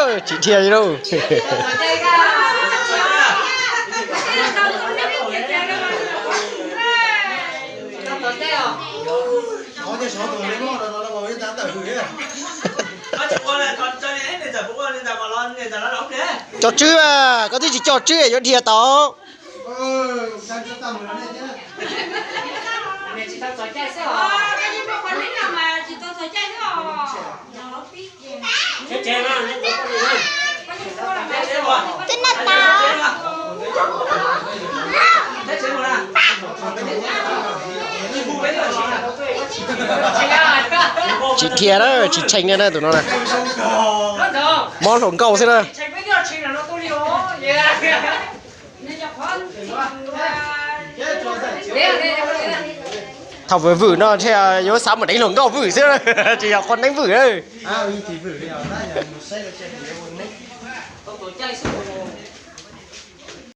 Tsis dhia li lauj. Cov tswb mas, koj twb tsis coj tswb yuav dhia tau. Twb noj tas. Tsis dhia na, tsis tshee li na tus no na. Mob hluas nkauj xwb na. Thaum vwm vwm no ntshe yuav xav mus deev hluas nkauj vwm xwb, tsis yog qhov neeb vwm.